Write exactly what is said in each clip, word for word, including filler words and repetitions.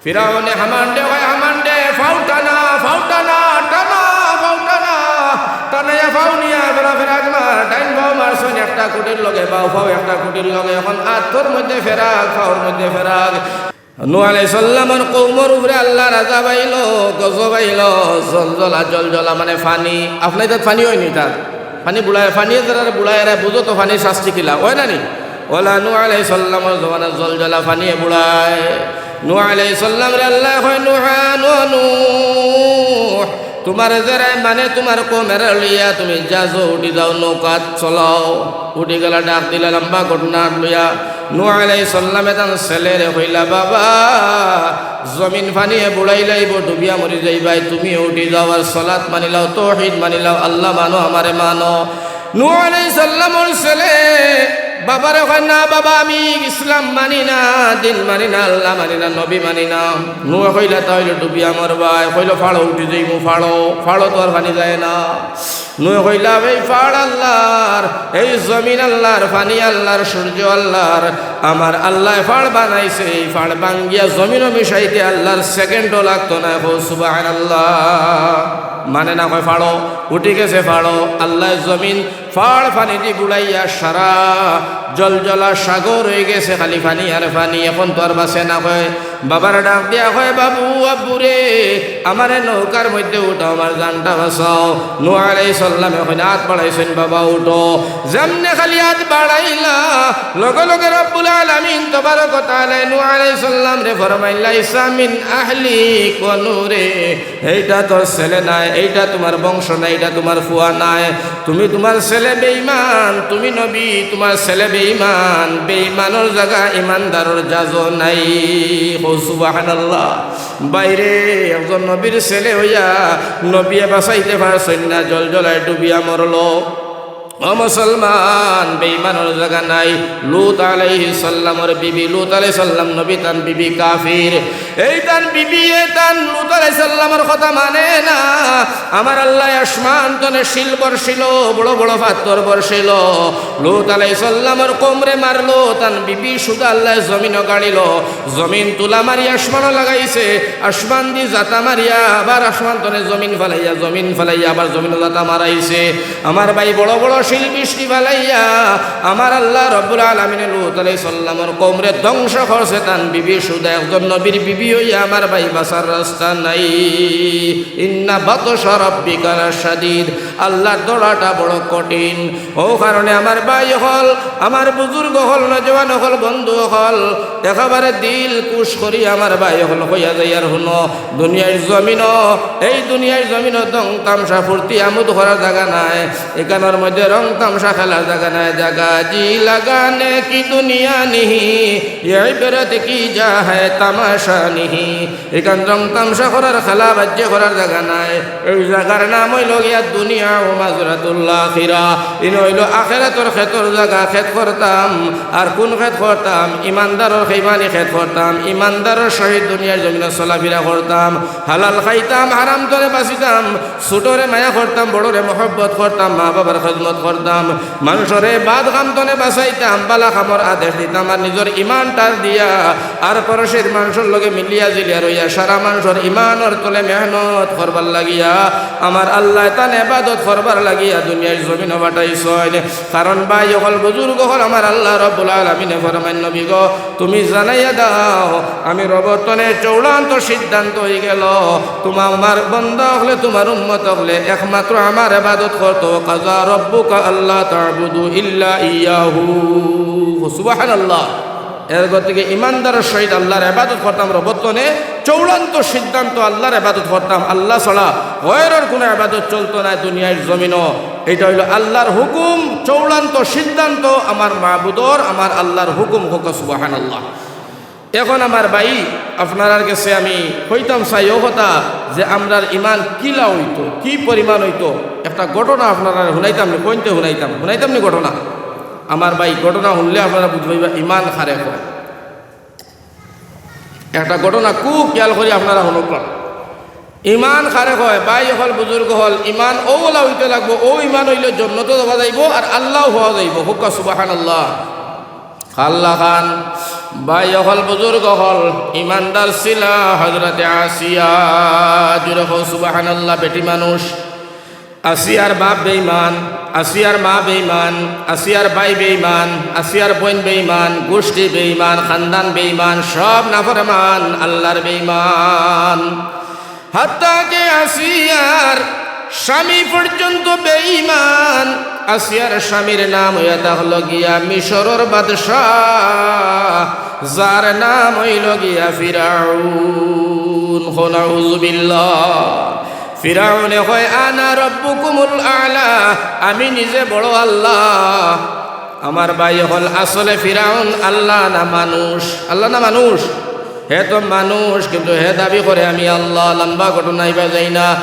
ফিরাউনে হামানরে কয়, "হামানরে, ফাও টানা, ফাও টানা, টানা, ফাও টানা।" টানাইয়া ফাও নিয়া ফেরা ফেরাক মার, ডাইন ফাও মারছইন একটা খুঁটির লগে, বাউ ফাও একটা খুঁটির লগে, এখন আতর মধ্যে ফেরাক, ফাওর মধ্যে ফেরাক। নূহ আলাইহিস সালামর কওমর উপরে আল্লাহর আযাব আইলো, গজব আইলো, জলজলা, জলজলা মানে পানি। আপনার তাত পানি অয়নি তাত? পানি বুড়ায়, পানি যারা বুড়ায়, এরা বুঝো তো পানির শাস্তি কিলা, অয় না নি? ওলা নূহ আলাইহিস সালামর জমানাত জলজলা পানিয়ে বুড়ায়। নূহ আলাইহিস সালামরে আল্লায় কয়, "নূহ, নূহ, নূহ, তুমার যারা মানে তুমার কওমরে লইয়া তুমি জাহাজো উঠি যাও, নৌকাত চলাও।" উঠি গেলা, ডাক দিলা লম্বা ঘটনা লইয়া। নূহ আলাইহিস সালামে তান ছেলেরে কইলা, "বাবা, জমিন পানিয়ে বুড়াইলাইবো, ডুবিয়া মরি যাইবায়, তুমিও উঠি যাও, আর সালাত মানিলাও, তৌহিদ মানিলাও, আল্লাহ মানো, আমারে মানো।" নূহ আলাইহিস সালামর ছেলে বাবারে কয়, "না বাবা, আমি ইসলাম মানি না, দিন মানি না, আল্লাহ মানি না, নবী মানি না।" নূহে কইলা, "তা অইলে ডুবিয়া মরবায়।" কইলো, "ফাড়ো, উঠি যাইমু, ফাড়ো, ফাড়ো তো আর পানি যায় না।" নূহে কইলা, "এই ফাড় আল্লাহর, এই জমিন আল্লাহর, পানি আল্লাহর, সূর্য আল্লাহর, আমার আল্লায় ফাড় বানাইছে, এই ফাড় ভাঙ্গিয়া জমিনো মিশাইতে আল্লাহর সেকেন্ডও লাগতো না।" কও সুবহানাল্লাহ। মানে না, কয়, "ফাড়ো।" উঠি গেছে, ফাড়ো। আল্লায় জমিন ফাড় পানিদি বুড়াইয়া সারা জলজলা সাগর অইগেছে, খালি পানি আর পানি, এখন তো আর বাঁচে না। কয়, বাবারে ডাক দিয়া কয়, "বাবু, আব্বু রে, আমারে নৌকার মধ্যে উঠাও, আমার জানটা বাঁচাও।" নূহ আলাইহিস সালামে কয়, আত বাড়াইছইন, "বাবা উঠো।" যেমনে খালি আত বাড়াইলা, লগে লগে রব্বুল আলামিন তবারক ওয়া তাআলা নূহ আলাইহিস সালামরে ফরমাইলা, "ইসা মিন আহলি কোন রে।" এইটা তোর ছেলে নায়, এইটা তুমার বংশ নায়, এইটা তুমার ফুয়া নায়। তুমি তুমার ছেলে বেঈমান, তুমি নবী, তুমার ছেলে বেঈমান, বেঈমানর জাগা ইমানদারর জাহাজো নাই। কও সুবহানাল্লাহ। বাইরে একজন নবীর ছেলে অইয়া নবীয়ে বাঁচাইতে পারছইন না, জলজলায় ডুবিয়া মরলো। ও মুসলমান, বেঈমানর জাগা নাই। লূত আলাইহিস সালামর বিবি, লূত আলাইহিস সালাম নবী, তান বিবি কাফির। এই তান বিবিয়ে তান লূত আলাইহিস সালামর কথা মানে না। আমার আল্লায় আসমান তনে শিল বর্ষিলো, বড় বড় পাথর বর্ষিলো। লূত আলাইহিস সালামর কওমরে মারলো, তান বিবি শুধু আল্লায় জমিনো গাড়িলো। জমিন তুলা মারি আসমানো লাগাইছে, আসমানদি জাতা মারিয়া আবার আসমান তনে জমিন ফালাইয়া, জমিন ফালাইয়া আবার জমিনো জাতা মারাইছে। আমার ভাই, বড় বড় শিল বৃষ্টি ফালাইয়া আমার আল্লাহ রব্বুল আলামিনে লূত আলাইহিস সালামর কওমরে ধ্বংস করছে, তান বিবি শুধু একজন নবীর বিবি অইয়া আমার ভাই বাঁচার রাস্তা নাই। ইন্না বাতশা রাব্বিকা লাশাদীদ, আল্লাহর ধরাটা বড় কঠিন। অউ কারণে আমার ভাই অকল, আমার বুজুর্গ অকল, নওজোয়ান অকল, বন্ধু অকল, একেবারে দিল খুশ করি আমার ভাই অকল কইয়া যাইয়ার হুনো, দুনিয়ার জমিনো, এই দুনিয়ার জমিনো রং তামশা ফুর্তি আমোদ করার জাগা নাই, ইখানর মধ্যে রং তামশা খেলার জাগা নাই। জাগা জি লাগা নেকি দুনিয়া নিহি, ইয়ে ইবরত কি জা হ্যায় তামাশা নিহি। ইখান রং তামশা করার, খেলা বাজ্যে করার জাগা নাই। এই জাগার নাম অইলো গিয়া দুনিয়া, ওয়া মাজরাতুল আখিরা। ইনো অইলো আখেরাতর খেতর জাগা, খেত করতাম। আর কুন খেত করতাম? ইমানদারর খেইমানি খেত করতাম। ইমানদারর সহিত দুনিয়ার জমিনো চলাফিরা করতাম। হালাল খাইতাম, হারাম তনে বাঁচিতাম। ছোটরে মায়া করতাম, বড়রে মহব্বত করতাম, মা বাবার খেদমত করতাম। মানষরে বাদ কাম তনে বাঁচাইতাম, বালা কামর আদেশ দিতাম, আর নিজর ইমানটার দিয়া আর পরশির মানষর লগে মিলিয়া জিলিয়া রইয়া সারা মানষর ইমানর তলে মেহনত করবার লাগিয়া আমার আল্লায় তান এবাদত করবার লাগিয়া দুনিয়ার জমিনো পাঠাইছইন। কারণ ভাই অকল, বুজুর্গ অকল, আমার আল্লাহ রব্বুল আলামিনে ফরমাইন, নবী গো, তুমি জানাইয়া দাও, আমি রবর তনে চূড়ান্ত সিদ্ধান্ত অইগেলো, তুমার আমার বন্দা অকলে, তুমার উম্মত অকলে একমাত্র আমার এবাদত করতো। কাজা রব্বুকা আল্লা তা'বুদু ইল্লা ইয়াহু। সুবহানাল্লাহ। এর গতিকে ইমানদারর সহিত আল্লাহর এবাদত করতাম রবর তনে, চূড়ান্ত সিদ্ধান্ত আল্লাহর এবাদত করতাম, আল্লাহ ছাড়া গয়রর কুনু এবাদত চলতো নায় দুনিয়ার জমিনো। এইটা অইলো আল্লাহর হুকুম, চূড়ান্ত সিদ্ধান্ত আমার মাবুদর, আমার আল্লাহর হুকুম। কউক্কা সুবহানাল্লাহ। এখন আমার ভাই, আপনারার গেছে আমি কইতাম চাই অউ কথা যে আমরার ইমান কিলা অইতো, কি পরিমাণ অইতো। একটা ঘটনা আপনারারে হুনাইতাম নি, কইন্তে হুনাইতাম, হুনাইতাম নি ঘটনা? আমার ভাই, ঘটনা হুনলে আপনারা বুঝবায়বা ইমান কারে কয়। একটা ঘটনা খুব খিয়াল করি আপনারা হুনউক্কা। ইমান কারে কয়? ভাই অকল, বুজুর্গ অকল, ইমান অউলা অইতে লাগবো। অউ ইমান অইলে জন্নতো যাওয়া যাইবো আর আল্লাও পাওয়া যাইবো। কউক্কা সুবহানাল্লাহ। কার লাখান? ভাই অকল, বুজুর্গ অকল, ইমানদার ছিলা হযরতে আসিয়া। জুরে কও সুবহানাল্লাহ। বেটি মানুষ, আসিয়ার বাপ বেঈমান, আসিয়ার মা বেঈমান, আসিয়ার ভাই বেঈমান, আসিয়ার বইন বেঈমান, গুষ্টি বেঈমান, খান্দান বেঈমান, সব নাফরমান, আল্লার বেঈমান। হাত্তা কে আসিয়ার স্বামী পর্যন্ত বেঈমান। আসিয়ার স্বামীর নাম অইয়া থাকলো গিয়া মিশরর বাদশা, যার নাম অইলো গিয়া ফিরাউন। কও নাউজুবিল্লাহ। ফিরাউনে কয়, "আনা রব্বুকুমুল আলা, আমি নিজে বড় আল্লাহ।" আমার ভাই অকল, আসলে ফিরাউন আল্লাহ না মানুষ? আল্লাহ না মানুষ? হে তো মানুষ, কিন্তু হে দাবি করে, "আমি আল্লাহ।" লম্বা ঘটনা, ইবা যাই না।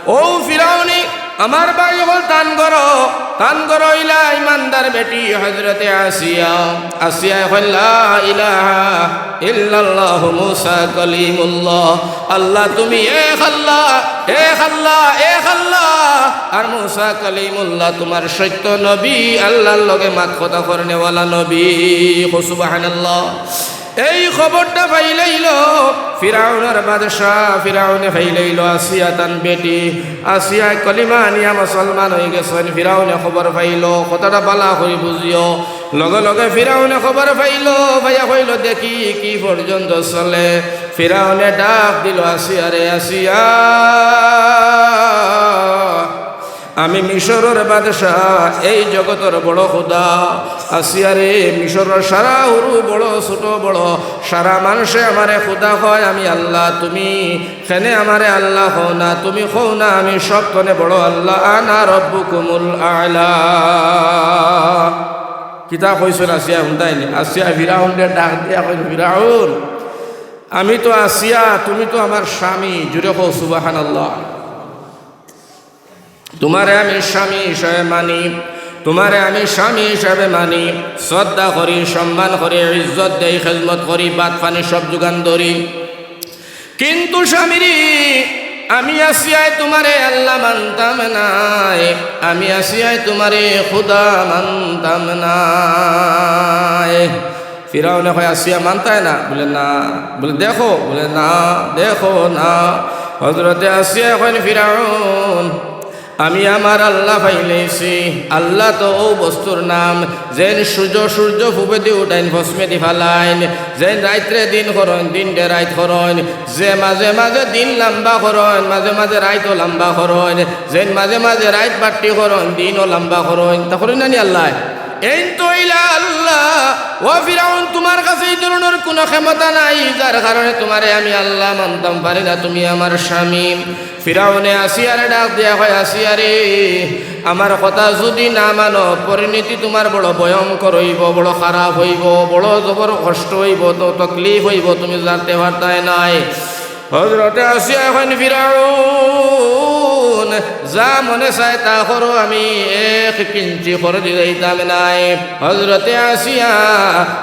অউ ফিরাউনে, আমার ভাই অকল, তান ঘরো, তান ঘরো অইলা ইমানদার বেটি হযরতে আসিয়া। আসিয়ায় কইলা, "লা ইলাহা ইল্লাল্লাহু মুসা কলিমুল্লাহ।" আল্লাহ তুমি এক আল্লাহ, এক আল্লাহ, এক আল্লাহ। আর মুসা কলিমুল্লাহ তুমার সত্য নবী, আল্লাহর লগে মাত কথা করনেওয়ালা নবী। কও সুবহানাল্লাহ। এই খবরটা পাইলাইলো ফিরাউনর বাদশা, ফিরাউনে পাইলাইলো আসিয়া তান বেটি। আসিয়ায় কলিমা আনিয়া মুসলমান অইগেছইন। ফিরাউনে খবর পাইলো, কথাটা ভালা করি বুঝিও। লগে লগে ফিরাউনে খবর পাইলো, পাইয়া কইলো, "দেখি কি পর্যন্ত চলে।" ফিরাউনে ডাক দিলো, "আসিয়া রে আসিয়া, আমি মিশরর বাদশা, এই জগতর বড় খুদা। আসিয়া রে, মিশরর সারা হুরু বড়, ছোট বড়, সারা মানষে আমারে খুদা কয়, আমি আল্লাহ। তুমি কেনে আমারে আল্লাহ কও না? তুমি কও না আমি সব তনে বড় আল্লাহ, আনা রব্বুকুমুল আলা।" কিতা কইছইন আসিয়া, হুনতায়নি? আসিয়া ফিরাউনরে ডাক দিয়া কইন, "ফিরাউন, আমি তো আসিয়া, তুমি তো আমার স্বামী।" জুরে কও সুবহানাল্লাহ। তুমারে আমি স্বামী হিসাবে মানি, তুমারে আমি স্বামী হিসাবে মানি, শ্রদ্ধা করি, সম্মান করি, ইজ্জত দেই, খেদমত করি, ভাত পানি সব জুগান ধরি। কিন্তু স্বামীরে, আমি আসিয়ায় তুমারে আল্লাহ মানতাম নায়, আমি আসিয়ায় তুমারে খুদা মানতাম নায়। ফিরাউনে কয়, "আসিয়া মানতায় না?" বলে, "না।" বলে, "দেখো।" বলে, "না, দেখো না।" হযরতে আসিয়া কইন, "ফিরাউন, আমি আমার আল্লাহ পাইলাইছি।" আল্লাহ তো অউ বস্তুর নাম, যেন সূর্য, সূর্য পূবেদি উঠাইন, পশ্চিমেদি ফালাইন, যেন রাইতরে দিন করইন, দিনরে রাইত করইন, যে মাঝে মাঝে দিন লম্বা করইন, মাঝে মাঝে রাইতও লম্বা করইন, যেন মাঝে মাঝে রাইত বাট্টি করইন, দিনও লম্বা করইন, তা করইন না নি আল্লায়? এইন তো অইলা আল্লাহ। ও ফিরাউন, তুমার কাছে ই ধরনর কুনু ক্ষমতা নাই, যার কারণে তুমারে আমি আল্লাহ মানতাম পারি না, তুমি আমার স্বামী। ফিরাউনে আসিয়ারে ডাক দিয়া কয়, "আসিয়া রে, আমার কথা যুদি না মানো, পরিণতি তুমার বড় ভয়ঙ্কর অইবো, বড় খারাপ অইবো, বড় জবর কষ্ট অইবো, তো তকলিফ অইবো, তুমি জানতে পারতায় নায়।" হযরতে আসিয়ায় কইন, "ফিরাউন, যা মনে চায় তা করো, আমি এক ইঞ্চি পরদি যাইতাম নায়।" হযরতে আসিয়া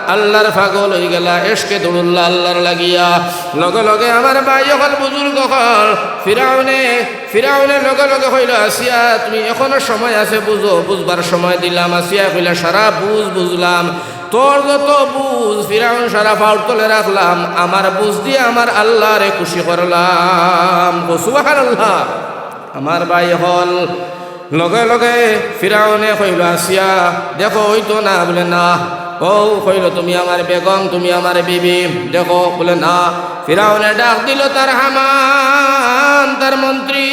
আল্লার পাগল অইগেলা, এশকে দুরুল্লাহ আল্লার লাগিয়া। লগে লগে আমার ভাই অকল, বুজুর্গ অকল, ফিরাউনে, ফিরাউনে লগে লগে কইলো, "আসিয়া, তুমি এখনো সময় আছে, বুঝো, বুঝবার সময় দিলাম।" আসিয়া কইলা, "সারা বুঝ বুঝলাম।" তোর যত বুঝ, ফিরাউন সারা পাওর তলে রাখলাম, আমার বুঝ দিয়া আমার আল্লারে খুশি করলাম। কও সুবহানাল্লাহ। আমার ভাই অকল, লগে লগে ফিরাউনে কইলো, "আসিয়া, দেখো, অইতো না।" বলে, "না।" অউ কইলো, "তুমি আমার বেগম, তুমি আমার বিবি, দেখো।" বলে, "না।" ফিরাউনে ডাক দিলো তার হামান, তার মন্ত্রী,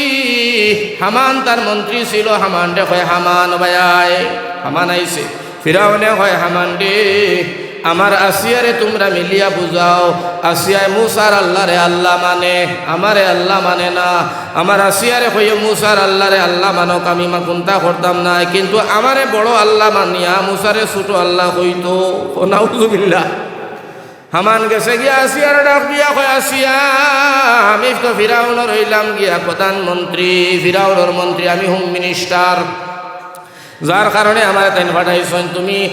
হামান তার মন্ত্রী ছিল, হামানরে কয়, "হামান, ভাইয়ায়।" হামান আইছে। ফিরাউনে কয়, "হামান রে, আমার আসিয়ারে তুমরা মিলিয়া বুঝাও, আসিয়ায় মুসার আল্লারে আল্লা মানে, আমারে আল্লা মানে না। আমার আসিয়ারে কইও মুসার আল্লারে আল্লা মানউক, আমি মা কুন্তা করতাম নায়, কিন্তু আমারে বড় আল্লা মানিয়া মুসারে ছুটো আল্লা কইতো।" কও নাউজুবিল্লাহ। হামান গেছে গিয়া আসিয়ারে ডাক দিয়া কয়, "আসিয়া, আমি তো ফিরাউনর অইলাম গিয়া প্রধানমন্ত্রী, ফিরাউনর মন্ত্রী, আমি হোম মিনিস্টার।" যার কারণে আমারে তাইন পাঠাইছইন, তুমি,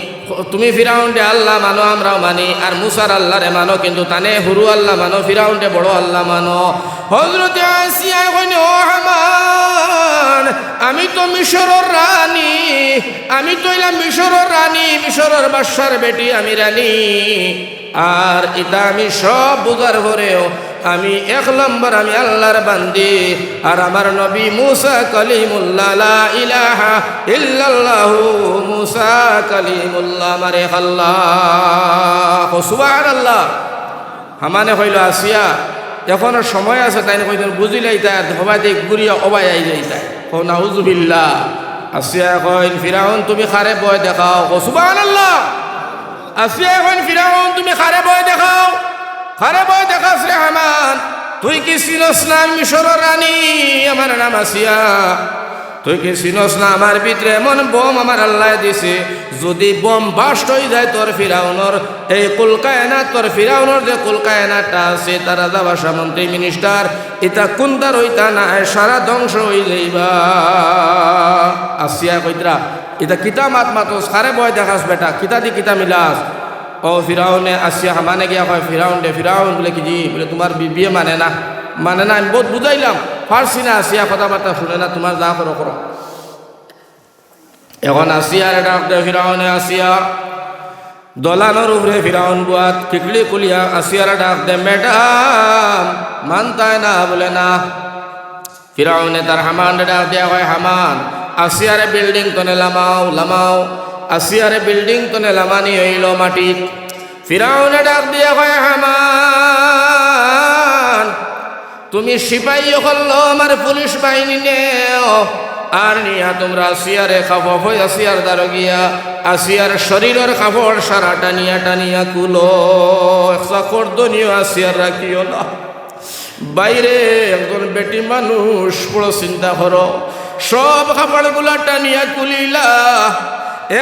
তুমি ফিরাউনরে আল্লা মানো, আমরাও মানি, আর মুসার আল্লারে মানো, কিন্তু তানে হুরু আল্লা মানো, ফিরাউনরে বড় আল্লা মানো। হযরতে আসিয়ায় কইন, "ও হামান, আমি তো মিশরর রানী, আমি তো অইলাম মিশরর রানী, মিশরর বাদশার বেটি আমি রানী।" আর ইতা আমি সব বুঝার পরেও আমি এক নম্বর আমি আল্লাহর বান্দি, আর আমার নবী মুসা কলিমুল্লাহ, লা ইলাহা ইল্লাল্লাহু মুসা কলিমুল্লাহ, আমার এক আল্লাহ। কও সুবহানাল্লাহ। হামানে কইলো, "আসিয়া, এখনো সময় আছে।" তাইন কইছইন, "বুঝিলাইতায়, হবাইতে ঘুরিয়া অবায় আইযাইতায়।" কও নাউজুবিল্লাহ। আসিয়ায় কইন, "ফিরাউন, তুমি কারে ভয় দেখাও?" কও সুবহানাল্লাহ। আসিয়ায় কইন, "ফিরাউন, তুমি কারে ভয় দেখাও? কারে ভয় দেখাস রে হামান? তুই কি চিনস না আমি মিশরর রানী? আমার নাম আসিয়া। তুই কি চিনস না আমার ভিতরে এমন বোম আমার আল্লায় দিছে, যদি বোম বাস্ট অইযায় তোর ফিরাউনর, এই কুল কায়নাত, তোর ফিরাউনর যে কুল কায়নাতটা আছে, তার রাজা বাদশা মন্ত্রী মিনিস্টার, ইতা কুন্তা রইতা নায়, সারা ধ্বংস অইযাইবা।" আসিয়ায় কইতরা, "ইতা কিতা মাত মাতস? কারে ভয় দেখাস বেটা? কিতা দি কিতা মিলাস?" অউ ফিরাউনে আসিয়া হামানে গিয়া কয়, "ফিরাউন রে, ফিরাউন।" বুলে, "কিজি?" বুলে, "তুমার বিবিয়ে মানে না, মানে না, আমি বউত বুঝাইলাম, পারছি না, আসিয়া কথাবার্তা হুনে না, তুমার যা করো করো।" অখন আসিয়ারে ডাক দে ফিরাউনে, আসিয়া, দলানর উপরে ফিরাউন বওয়াত, খিকড়ি খুলিয়া আসিয়ারে ডাক দে, "ম্যাডাম।" মানতায় না, বুলে, "না।" ফিরাউনে তার হামানরে ডাক দিয়া কয়, "হামান, আসিয়ারে বিল্ডিং তনে লামাও, লামাও।" আসিয়ারে বিল্ডিং তনে লামানি অইলো মাটিত। ফিরাউনে ডাক দিয়া কয়, "হামান, তুমি সিপাই অকল লও, আমার পুলিশ বাহিনী নেও, আর নিয়া তুমরা আসিয়ারে কাফ-, আসিয়ার দ্বারো গিয়া আসিয়ার শরীরর কাপড় সারা টানিয়া টানিয়া খুলো, একটা কর্দনিও আসিয়ার রাখিও না।" বাইরে একজন বেটি মানুষ, বড় চিন্তা করো, সব কাপড়গুলা টানিয়া খুলিলা,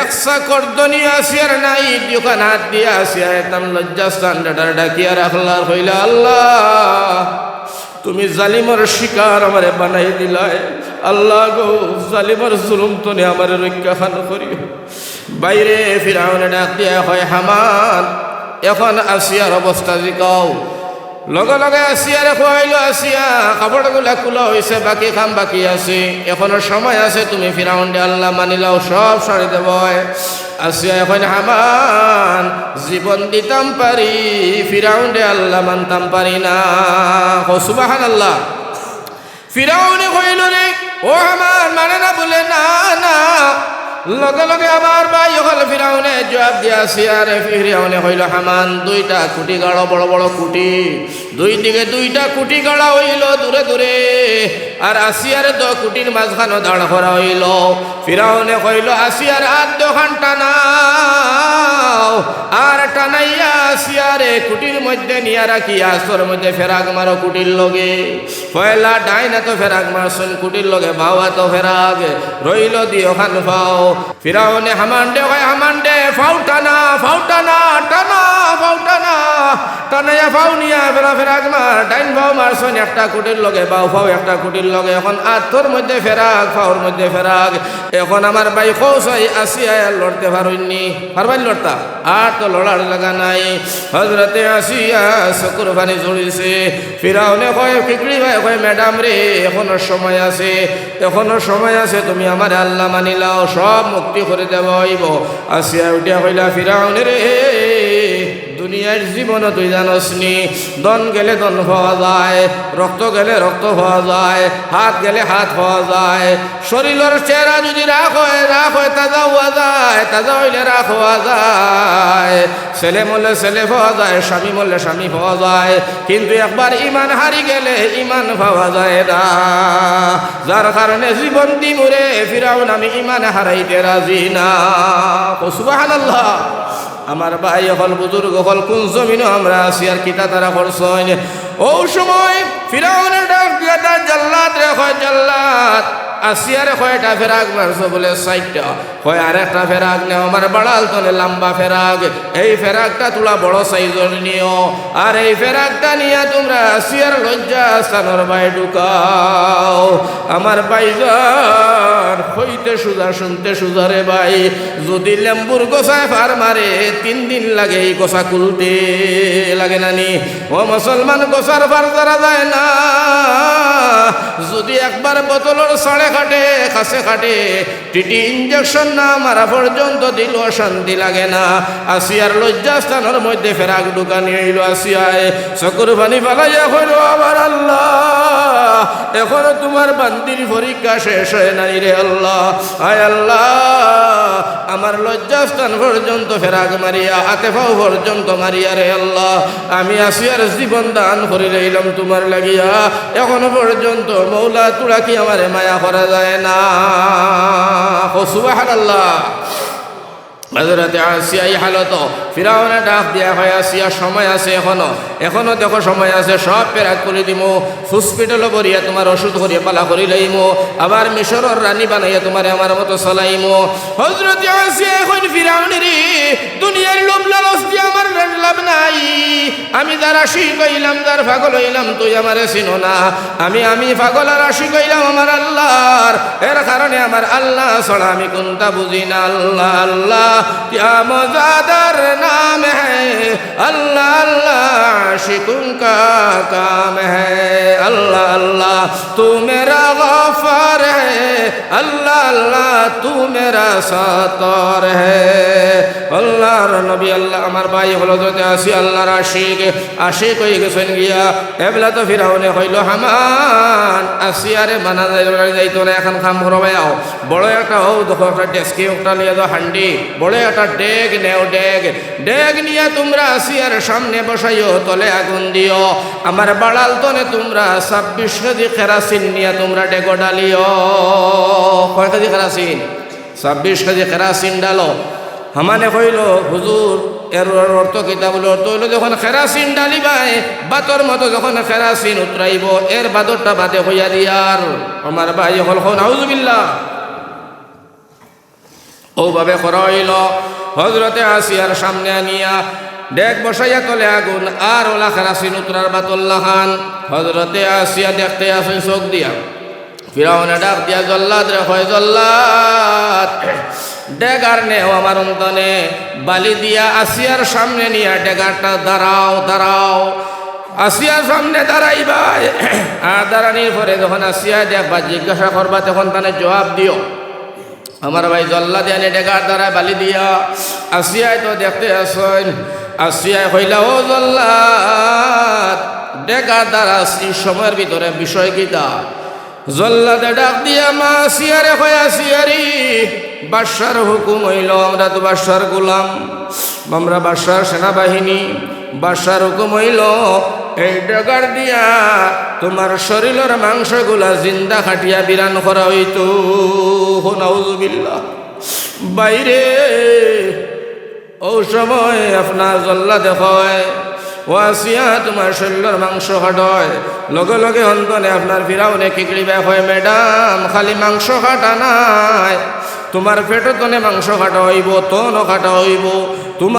একটা কর্দনি আসিয়ার নাই, দুইখান হাত দিয়া আসিয়ায় তান লজ্জাস্থান ডাডার ডাকিয়া রাখলা, কইলা, "আল্লাহ, তুমি জালিমর শিকার আমারে বানাই দিলায়, আল্লাহ গো, জালিমর জুলুম তনে আমারে রক্ষা খান করিও।" বাইরে ফিরাউনে ডাক দিয়া কয়, "হামান, অখন আসিয়ার অবস্থা জিকাও।" লগে লগে আসিয়ারে কওয়াইলো, আসিয়া, কাপড়গুলা খুলা অইছে, বাকি কাম বাকি আছে, অখনো সময় আছে, তুমি ফিরাউনরে আল্লাহ মানিলাও, সব সারি দেবো। আসিয়ায় কইন, "হামান, জীবন দিতাম পারি, ফিরাউনরে আল্লাহ মানতাম পারি না।" কও সুবহানাল্লাহ। ফিরাউনে কইলো, "রে, ও হামান, মানে না?" বুলে, "না, না।" লগে লগে আমার ভাই অকল ফিরাউনে জবাব দিয়া আসিয়ারে, ফিরাউনে কইলো, "হামান, দুইটা খুটি গাড়ো, বড় বড় খুটি, দুই দিকে দুইটা খুটি গাড়া অইলো দূরে দূরে, আর আসিয়ারে দুই খুটির মাঝখানো দাঁড় করা অইলো।" ফিরাউনে কইলো, "আসিয়ার আত দুইখান টানাও, আর টানাইয়া আসিয়ারে খুটির মধ্যে নিয়া রাখি, আতর মধ্যে ফেরাক মারো খুটির লগে।" পয়লা ডাইন আতো ফেরাক মারছইন, খুটির লগে বাউ আতো ফেরাক, রইলো দুইওখান পাও। ফিরাউনে হামানরে কয়, "হামানরে, পাও টানা, পাও টানা, টানা, পাও টানা।" টানাইয়া পাও নিয়া ফেরা ফেরাক মার, ডাইন পাও মারছইন একটা খুটির লগে, বাউ পাও একটা খুটির লগে। অখন আতর মধ্যে ফেরাক, পাওর মধ্যে ফেরাক। অখন আমার ভাই কও চাই, আসিয়ায় আর লড়তে পারইননি, পারবাইন লড়তা? আর তো লড়ার জাগা নাই। হজরতে আসিয়া চকুর পানি ঝরিছে। ফিরাউনে কয়, খিকড়ি ভাই কয়, "ম্যাডাম রে, অখনো সময় আছে, অখনো সময় আছে, তুমি আমারে আল্লাহ মানিলাও, সব মুক্তি করি দেওয়া অইবো।" আসিয়া উঠিয়া কইলা, "ফিরাউন রে, দুনিয়ার জীবনো তুই জানোস নি, ধন গেলে ধন পাওয়া যায়, রক্ত গেলে রক্ত পাওয়া যায়, হাত গেলে হাত পাওয়া যায়, শরীলর চেহারা যদি রাখ অয়, রাখ অয় তাজা অওয়া যায়, তাজা অইলে রাখ অওয়া যায়, ছেলে মরলে ছেলে পাওয়া যায়, স্বামী মরলে স্বামী পাওয়া যায়, কিন্তু একবার ইমান হারি গেলে ইমান পাওয়া যায় না। যার কারণে জীবন দিমুরে ফিরাউন, আমি ইমান হারাইতে রাজি না।" কও সুবহানাল্লাহ। আমার ভাই অকল, বুজুর্গ অকল, কুন জমিনো আমরা আছি আর কিতা তারা করছইন? অউ সময় ফিরাউনে ডাক দিয়া তার জাল্লাদরে কয়, "জাল্লাদ, আসিয়ারে কয়টা ফেরাক মারছো?" বুলে, "চাইরটা।" কয়, "আরেকটা ফেরাক নেও, আমার বাড়াল তনে লাম্বা ফেরাক, এই ফেরাকটা থুড়া বড় সাইজর নিও, আর এই ফেরাকটা নিয়া তুমরা আসিয়ার লজ্জাস্থানর বায় ঢুকাও।" আমার ভাইজান, কইতে সুজা, শুনতে সুজা রে ভাই। যদি লেম্বুর গোছায় ফার মারে, তিন দিন লাগে এই গোছা খুলতে, লাগে না নি? ও মুসলমান, গোছার ফার যারা যায় না, যদি একবার বোতলর ছাড়ে কাটে, কাছে কাটে, টিটি ইঞ্জেকশন না মারা পর্যন্ত দিলও শান্তি লাগে না। আসিয়ার লজ্জাস্থানর মধ্যে ফেরাক ঢুকানি অইলো। আসিয়ায় চকুর পানি ফালাইয়া কইলো, "আমার আল্লাহ, এখনো তুমার বান্দির পরীক্ষা শেষ হয় নাই রে আল্লাহ। আয় আল্লাহ, আমার লজ্জাস্থান পর্যন্ত ফেরাক মারিয়া, আতেফাও পর্যন্ত মারিয়া রে আল্লাহ, আমি আসিয়ার জীবন দান করি লইলাম তুমার লাগিয়া। এখনো পর্যন্ত মৌলা তুরা কি আমারে মায়া করা যায় না?" কও সুবহানাল্লাহ। হযরতে আসিয়া এই হালত, ফিরাউনে ডাক দিয়া কয়, "আসিয়া, সময় আছে এখনো, এখনো দেখো সময় আছে, সব ফেরাক করি দিমু, হসপিটালো ভরিয়া তুমার ওষুধ করিয়া বালা করি লইমু, আবার মিশরর রানী বানাইয়া তুমারে আমার মতো চালাইমু।" হযরতে আসিয়া কইন, "ফিরাউন রে, দুনিয়ার লোভ লালচ দিয়া আমার লাভ নাই, আমি যার আশিক অইলাম, যার পাগল অইলাম, তুই আমারে চিনো না। আমি, আমি পাগল আর আশিক অইলাম আমার আল্লাহর, এর কারণে আমার আল্লাহ ছাড়া আমি কুন্তা বুঝি না।" আল্লাহ, আল্লাহ, क्या मज़ादार नाम है, अल्लाह, अल्लाह, आशिकों का काम है। अल्लाह, अल्लाह, तू मेरा गफ्फार है, अल्लाह, अल्लाह, तू मेरा सत्तार है। আল্লাহর নবী, আল্লাহ, আমার ভাই অকল, হযরতে আসিয়া আল্লাহর আশিক, আশিক অই গেছইন গিয়া। এবলা তো ফিরাউনে কইলো, "হামান, আসিয়ারে মানা যাইতো না, যাইতো না, এখন কাম করো ভাই, আও, বড় একটা, অউ দেখো একটা ডেস্কি একটা লইয়া যাও, হান্ডি, বড় একটা ডেগ নেও, ডেগ, ডেগ নিয়া তুমরা আসিয়ার সামনে বসাইও, তলে আগুন দিও, আমার বাড়াল তনে তুমরা ছাব্বিশ কেজি কেরাসিন নিয়া তুমরা ডেগো ডালিও।" কয় কেজি কেরাসিন? ছাব্বিশ কেজি কেরাসিন ডালো। হামানে কইলো, "হুজুর, এর অর্থ কিতা?" বলে, "অর্থ অইলো, যখন কেরাসিন ডালিবায়, ভাতর মতো যখন কেরাসিন উতরাইবো, এর বাদরটা বাদে কইয়া দিয়ার।" আমার ভাই অকল, কও নাউজুবিল্লাহ। অউ ভাবে করা অইলো। হযরতে আসিয়ার সামনে আনিয়া ডেগ বসাইয়া তলে আগুন, আর অলা কেরাসিন উতরার বাতর লাখান। হযরতে আসিয়া দেখতে আছইন চোখ দিয়া। ফিরাউনে ডাক দিয়া জল্লাদরে কয়, "জল্লাদ, ডেগার নেও আমার অন্তনে, বালি দিয়া আসিয়ার সামনে নিয়া ডেগারটা দাঁড়াও, দাঁড়াও।" আসিয়ার সামনে দাঁড়াইবায়। আর দাঁড়ানির পরে যখন আসিয়ায় দেখবা, জিজ্ঞাসা করবা, তখন তানে জবাব দিও। আমার ভাই জল্লাদে আনি ডেগার দাঁড়ায় বালি দিয়া। আসিয়ায় তো দেখতে আছইন। আসিয়ায় কইলা, "ও জল্লাদ, ডেগার দাঁড়াস, ই সময়র ভিতরে বিষয় কিতা?" জল্লাদে ডাক দিয়া মা আসিয়ারে কয়, "আসিয়ারে, বাদশার হুকুম অইলো, আমরা তো বাদশার গোলাম, আমরা বাদশার সেনাবাহিনী, বাদশার হুকুম অইলো, এই ডেগার দিয়া তুমার শরীলর মাংসগুলা জিন্দা কাটিয়া বিরান করা অইতো।" কও নাউজুবিল্লাহ। বাইরে অউ সময় আপনার জল্লাদে কয়, "ও আসিয়া, তুমার শরীলর মাংস কাটয়।" লগে লগে অন্তনে আপনার ফিরাউনে কিকড়ি বায় কয়, "ম্যাডাম, খালি মাংস কাটা নায়, তুমার পেটো তনে মাংস কাটা অইবো, তনও কাটা অইবো।"